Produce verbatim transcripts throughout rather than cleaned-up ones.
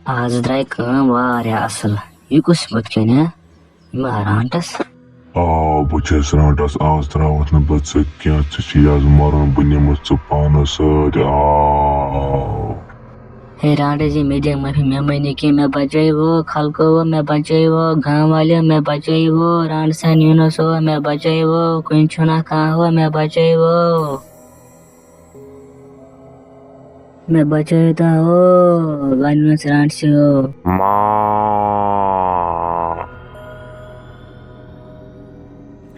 آز درٛاے کٲم واریاہ اَصٕل۔ یہِ کُس بُتھِ کَنہِ، ہا؟ یہِ ما رانٛٹَس؟ آ، بہٕ چھَس رانٛٹَس، آز ترٛاوَتھ نہٕ بہٕ ژٕ کینٛہہ، ژےٚ چھُے آز مَرُن، بہٕ نِمَتھ ژٕ پانَس سۭتۍ۔ آ۔ ہے رانٛٹَس جی، مےٚ دِ معٲفی، مےٚ مٲنِو کینٛہہ، مےٚ بچٲیِو، خلقو، مےٚ بچٲیِو، گام والیو، مےٚ بچٲیِو، رانٛٹہٕ سان یوٗنُس ہو، مےٚ بچٲیِو، کُنہِ چھُنہ کانٛہہ ہو، مےٚ بچٲیِو۔ مےٚ بچٲیِو تو، ہو، وننس رانٛٹہٕ سٕے ہو۔ ما۔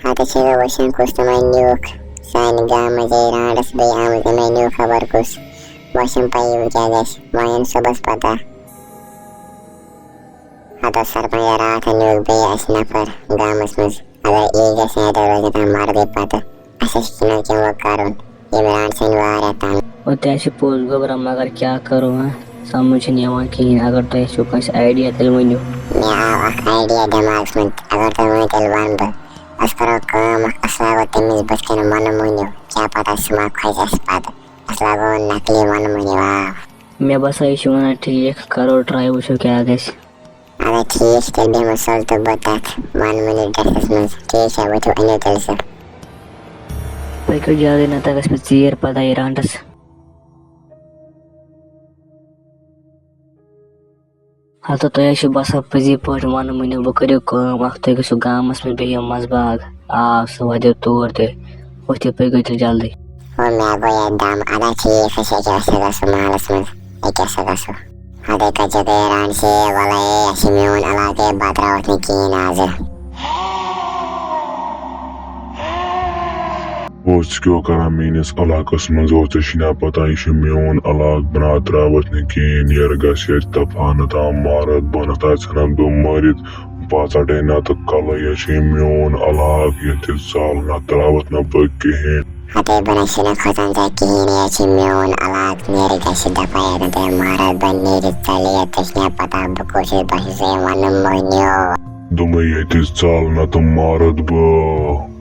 ہتہٕ چھِ وٕچھان کُس تِمن نیوٗکھ سانہِ گامہٕ منٛز یہِ رانٛٹس بیٚیہِ آمٕتۍ، یِمے نیوٗکھ خبر کُس۔ وۄنۍ چھَم پَیی وۄنۍ کیٛاہ گژھِ، وۄنۍ یِن صُبحس پتہ۔ ہتہٕ سرپنچ راتھ نیوٗکھ بیٚیہِ اَسہِ نفر گامَس منٛز۔ اگر یی گژھِ نہٕ، تیٚلہِ روزِ نہٕ کانٛہہ مردٕے پتہٕ۔ اَسہِ چھِ کینٛہہ نتہٕ کینٛہہ وۄنۍ کرُن۔ ییٚمہِ رانٛٹہٕ سٕنٛدۍ واریاہ تنگ۔ او، تہِ چھِ پوٚز گوٚبرا، مگر کیٛاہ کرو وۄنۍ؟ سمجھ چھُنہٕ یِوان کِہیٖنۍ۔ اگر تۄہہِ چھُو کٲنٛسہِ idea، تیٚلہِ ؤنِو۔ مےٚ آو اکھ idea دٮ۪ماغس منٛز، اگر تُہۍ ؤنِو، تیٚلہِ وَنہٕ بہٕ۔ أسۍ کرو کٲم اکھ، أسۍ لاگو تٔمِس بٕتھِ کَنہِ وَنہٕ مُنِو، کیٛاہ پتہ سُہ ما کھۄژِ اَسہِ پتہٕ۔ أسۍ لاگو نقلی وَنہٕ مُنِو، آ۔ مےٚ باسان، یہِ چھُ وَنان ٹھیٖک، کرو try، وٕچھو کیٛاہ گژھِ۔ اَدٕ ٹھیٖک چھُ، تیٚلہِ بیٚہمو سُلہٕ تہٕ بہٕ تَتھ وَنہٕ مُنِس ڈٮ۪ٹھَس منٛز۔ ٹھیٖک چھا، ؤتھِو، أنِو تیٚلہِ سُہ۔ پٔکِو جلدی، نَتہٕ گژھِ مےٚ ژیٖر پَتہٕ یہِ رانٛٹَس۔ ہتہٕ تۄہہِ حظ چھُ باسان پٔزی پٲٹھۍ وَنہٕ مُنِو، وۄنۍ کٔرِو کٲم اَکھ، تُہۍ گٔژھِو گامَس منٛز بیٚہِو منٛزباگ۔ آ، سُہ واتیو تور تہِ۔ ؤتھِو، پٔکِو تیٚلہِ جلدی۔ ہو، مےٚ گوٚو یَتھ دَم۔ اَدا ٹھیٖک حظ چھُ، أکیٛاہ أسۍ حظ گژھو محلَس منٛز۔ أکیٛاہ سا گژھو۔ ہَتَے کَتہِ چھِ گٔے رانٛٹہٕ سے، وَلَے، اَسہِ چھِ میون علاقہٕ، بہٕ ترٛاوَتھ نہٕ کِہیٖنۍ آزٕ۔ او، ژٕ کیٛاہ کران میٛٲنِس علاقَس منٛز؟ او، ژےٚ چھِ نا پَتہ، یہِ چھُ میون علاقہٕ، بہٕ نا ترٛاوَتھ نہٕ کِہیٖنۍ، یَرٕ گژھِ ییٚتہِ تَفانہٕ تام مارَتھ، بہٕ نَتہٕ ژھٕنَتھ بہٕ مٲرِتھ۔ پانٛژھ اَٹے نَتہٕ کَلہٕ، یہِ چھُے میون علاقہٕ، ییٚتہِ ژَل نَتہٕ ترٛاوَتھ نہٕ بہٕ کِہیٖنۍ۔ ہَتَے بہٕ نَے چھُس نہٕ کھوژان ژےٚ کِہیٖنۍ، یہِ چھُے میون علاقہٕ، نیرِ گژھِ دَفا ییٚتہِ نَتہٕ مارَتھ بہٕ، نیٖرِتھ ژَلہِ ییٚتہِ، ژےٚ چھِ نہ پَتہ بہٕ کُس چھُس، بہٕ چھُسَے وَنہٕ مُنیو۔ دوٚپمَے ییٚتہِ ژَل نَتہٕ مارَتھ بہٕ۔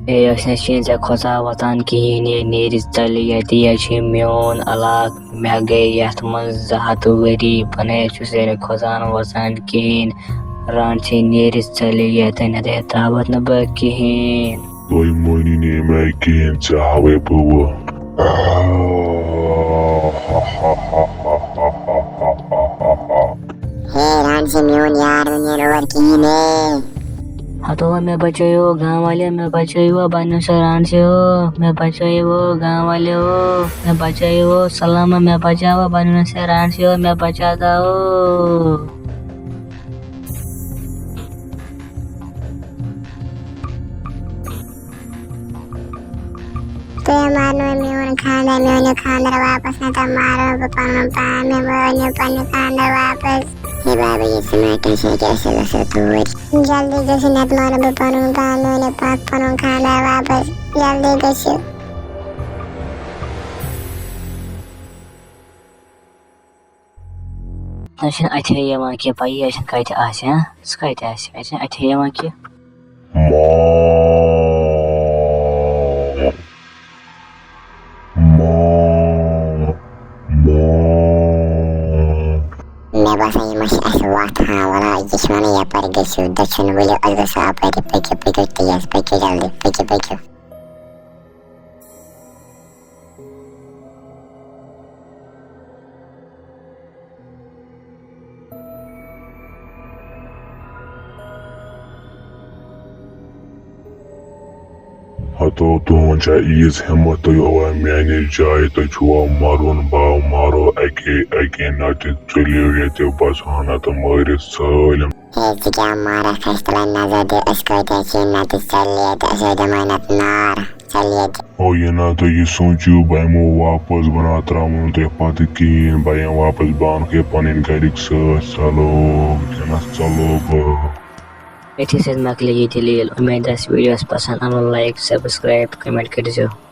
اے، أسۍ نہ چھِ ژےٚ کھوژان وۄژان کِہیٖنۍ، یے نیرِ ژَلہِ ییٚتہِ، یہِ چھُے میون علاقہٕ۔ مےٚ گٔے یَتھ منٛز زٕ ہَتھ ؤری، بہٕ نَے چھُس ژےٚ نہٕ کھوژان وۄژان کِہیٖنۍ۔ رانٛٹہٕ سے، نیرِ ژَلہِ ییٚتہِ، نَتہٕ ترٛاوَتھ نہٕ بہٕ کِہیٖنۍ۔ تُہۍ مٲنِو نہٕ مےٚ کِہیٖنۍ، ژےٚ ہاوَے بہٕ وۄنۍ۔ ہے رانٛٹہٕ سے، میون یار، مےٚ نیر اور کِہیٖنۍ، ہے۔ ہتو، مےٚ بچٲیِو، گام والٮ۪و، مےٚ بچٲیِو، بہٕ نِمہٕ سا رانٛٹہٕ سے، مےٚ بچٲیِو، گام والٮ۪و، مےٚ بچٲیِو، سلام، مےٚ بچاو، بہٕ نِمہٕ سا رانٛٹہٕ سے، مےٚ بچاو۔ تُہۍ مارنو میون خانٛدر، میون یہِ خانٛدر واپس، نتہٕ مارو بہٕ پنُن پان، مےٚ مٲنِو پنُن خانٛدر واپس۔ ہے بابا، یہِ ژٕ ما ٹینشن، کیٛاہ چھِ گژھان توٗرۍ؟ جلدی گٔژھِو، نتہٕ مارو بہٕ پنُن پان، مےٚ ؤنِو پتہٕ پنُن خانٛدر واپس، جلدی گٔژھِو۔ تۄہہِ چھُنہٕ اَتھے یِوان کینٛہہ، پَیی اَسہِ چھُنہٕ کَتہِ آسہِ، ہاں؟ سُہ کَتہِ آسہِ؟ اَسہِ چھُنہٕ اَتھے یِوان کینٛہہ۔ ما، ما، ما۔ مےٚ باسان، یہِ ما چھِ اَسہِ وَتھ ہاوان، وَلہٕ، یہِ چھِ وَنان، یَپٲرۍ گٔژھِو، دٔچھُن ؤلِو، أسۍ گژھو اَپٲری، پٔکِو، پٔکِو تیز، پٔکِو جلدی، پٔکِو، پٔکِو۔ ہتو، تُہُنٛد چھا ییٖژ ہمت، تُہۍ یِیِوا میٛانہِ جایہِ، تۄہہِ چھُوا مَرُن، بہٕ مَرو اَکے، اَکے نَتہٕ تُلِو ییٚتہِ بَسہٕ ہنا تہٕ مٲرِتھ سٲلِم۔ ہے، ژٕ کیٛاہ مارکھ اَسہِ، تُلان نظر دِ، أسۍ کۭتیٛاہ چھِ، نَتہٕ ژَلہِ ییٚتہِ، أسۍ ہے دِمو نَتہٕ نار۔ ژَل ییٚتہِ۔ او یہِ نا تُہۍ یہِ سوٗنٛچِو، بہٕ یِمو واپس، بہٕ نا ترٛاوو نہٕ تۄہہِ پتہٕ کِہیٖنۍ، بہٕ یِمہٕ واپس، بہٕ اَنہٕ ہے پنٕنۍ گرِکۍ سۭتۍ، ژَلو، وٕنکیٚنس ژَلو بہٕ۔ أتھی سۭتۍ مۄکلے یہِ دٔلیٖل۔ اُمید آسہِ ویٖڈیوَس پسنٛد، اَنُن like، subscribe، comment کٔرۍزیو۔